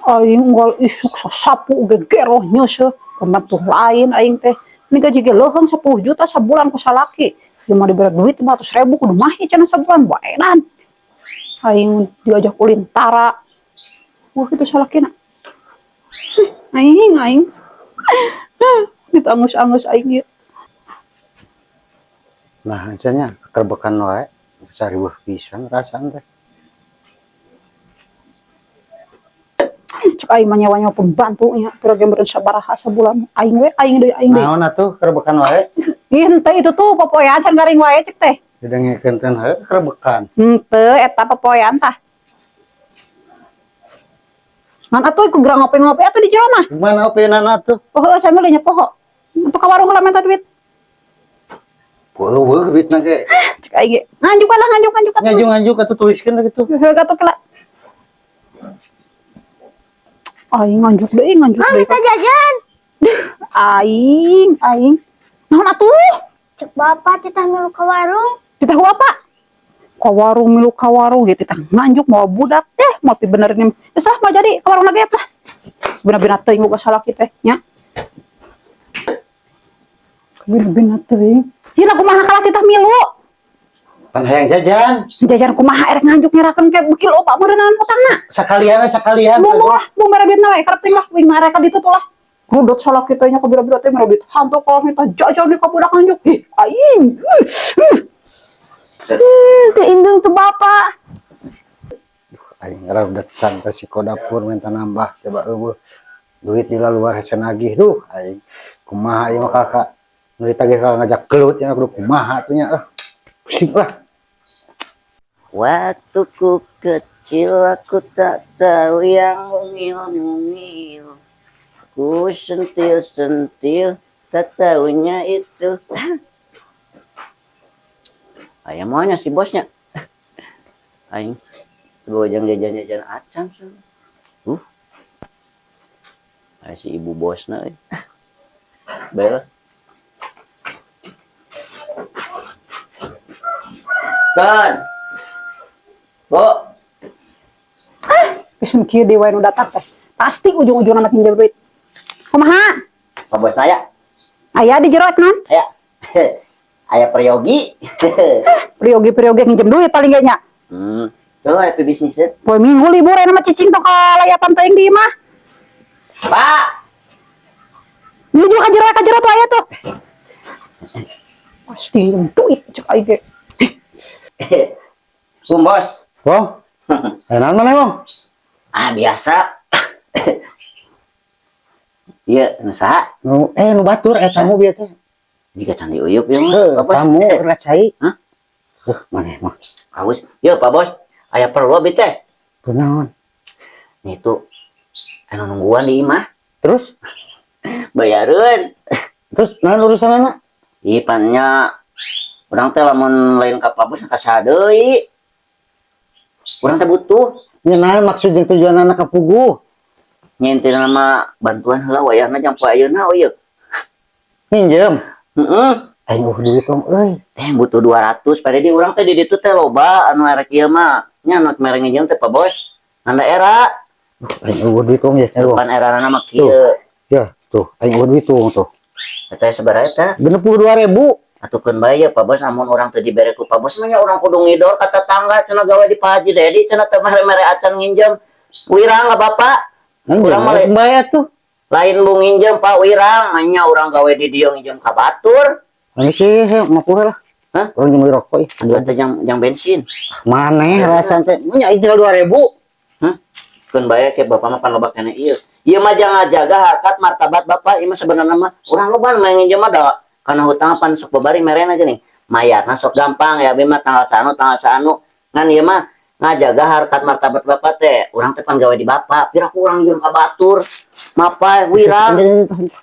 Aing unggal isuk sasapu gegeroh nyeuseuh, pembantu lain aing teh. Ini gaji ge leuheung 10 juta sabulan ku salaki. Ieu mah dibere duit 500 ribu kudu mahi cenah sabulan baedan. Aing diajak ulin tara. Wah, itu salakina. Aing aing. Ditangus-angus aing ieu. Nah, nya kekerbekan wae, sariweuh pisan rasaan teh. Cek aing mah nyewa-nyewa pembantu nya, pira ge meureun sabaraha sabulan. Aing we, aing deui, aing deui. Naon atuh kekerbekan wae? Ih, henteu itu tuh popoean can garing wae cek teh. Didengekeun teh heuh kekerbekan. Henteu eta popoean tah. Ngan atuh ku gerang ngopi-ngopi atuh di jero mah. Kumaha opinana atuh? Oh, heueuh sambil nya poho. Untuk ka warung heula minta duit. Eueuh duitna ge. Cek aing ge. Nganjuk lah, nganjuk nganjuk atuh. Ngaju-ngaju atuh tuliskeun kitu. Heueuh atuh kela. Aing nganjuk deui, nganjuk Ah, deui. minta jajan. Aing, aing. Naon atuh? Cek bapak titah milu ke warung. Titah apa? Ka warung milu ka warung gitu titah nganjuk mau budak teh mau pi benerin. Geus lah mau jadi ka warung lagi lah. Bina-bina teuing boga salaki teh nya. Bina-bina teuing. Ieu kumaha kalah titah milu? Pan hayang jajan. Jajan kumaha erek nganjuk nyerakeun ke beuki loba meureunnan utangna. Sakalian we sakalian. Bung lah, bung mere duitna we, karep lah, wing mah erek ka ditu tuh lah. Rudot salaki teh nya kabira-bira teh mere duit hantu kalau minta jajan di ka budak nganjuk. Ih, aing. Teu indung tuh bapak. Aing udah can ka si dapur minta nambah coba eueuh. Duit di luar hese nagih duh aing. Kumaha ieu mah kakak. Nu ditagih ka ngajak gelut nya kudu kumaha atuh nya ah. Pusing lah. Waktu ku kecil aku tak tahu yang mungil-mungil. Ku sentil-sentil, tak tahunya itu. Ayam maunya si bosnya. Aing bawa jang jajan-jajan acan sih. Aya si ibu bosna euy. Baiklah. Kan. Bu, Pisan kieu deui wae nu datang teh. Pasti ujung-ujungna mah minjem duit. Kumaha? Pak Bos naya. Aya di jero non? Aya. Aya peryogi. Priyogi-priyogi nginjem duit paling ge nya. Tuh happy bisnis. Poe Minggu libur aya mah cicing tong kalayapan teuing di imah. Pak. Nuju ka jero tuh aya tuh. Pasti minjem duit cek aing ge. Bung Bos. Wong. Eh naon maneh, Wong? Ah, biasa. Iya, nu saha? Nu nu batur eta tamu bieu teh. Jika candi uyup ya mah, Heuh, Pak Bos. tamu racai. Hah? Maneh mah. Bagus. Yo, Pak Bos, aya perlu abi teh. Kunaon? Nih tuh anu nungguan di imah, Terus bayareun. Terus naon urusanana? Ih, pannya urang teh lamun lain ka Pak Bos ka saha deui. Urang teh butuh. Nya naon maksud jeung tujuanana ka puguh? Nya intina mah bantuan heula wayahna jang poe ayeuna oh ieu. Minjem. Heeh. Aing eueuh duit tong euy. Teh butuh 200 pada di urang teh di ditu teh loba anu erek ieu mah. Nya anu mere nginjem teh Pak Bos. Ngan era Aing eueuh duit tong ya. Depan erana mah kieu. Ya, tuh, aing eueuh duit tong tuh. Eta sabaraha eta? 62.000. Atukeun bae ya Pak Bos amun urang teh dibere ku Pak Bos mah nya urang kudu ngidor ka tetangga cenah gawe di Pak Haji Dedi cenah teh mere-mere acan nginjem. Wirang ka Bapak. Urang mah Lain bae tuh. Lain bu nginjem Pak wirang, nya urang gawe di dieu nginjem ka batur. Ini sih, 50 lah. Hah? Urang jeung beli rokok ih. Atuh jang bensin. Maneh rasa teh nya tinggal 2.000. Hah? Keun bae ke Bapak mah pan loba keneh ieu. Ieu mah jangan jaga harkat martabat Bapak, ieu mah sebenarnya mah urang loba nu nginjem mah da kana hutang pan sok babari merena geuning. Mayarna sok gampang ya abi mah tanggal sanu tanggal sanu. Ngan ieu mah ngajaga harkat martabat Bapak teh. Urang teh pan gawe di Bapak, pira ku urang jeung ka batur. Mapai wirang.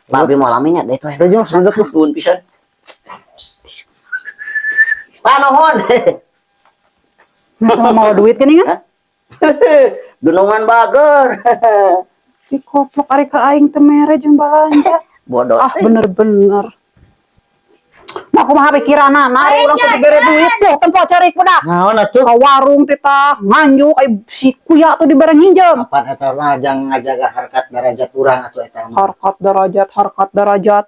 Pak abi moal lami nya deh teh. Tuh, sandok lu. Nuhun pisan. Pak nuhun. Nah, mau duit gini kan? Dunungan bager. Si koplok ari ka aing teh mere jeung balanja. Bodoh. Ah, bener-bener. Mah kumaha pikiranana, ari urang teh dibere duit tuh tempo cari budak. Naon atuh? Ka warung titah nganjuk ai si kuya tuh dibere nginjem. Apan eta mah jang ngajaga harkat derajat urang atuh eta mah. Harkat derajat, harkat derajat.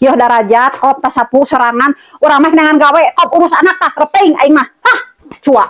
Yeuh derajat, kop tas sapu serangan, urang mah dengan gawe, kop urus anak tah, repeng aing mah. Hah, cua.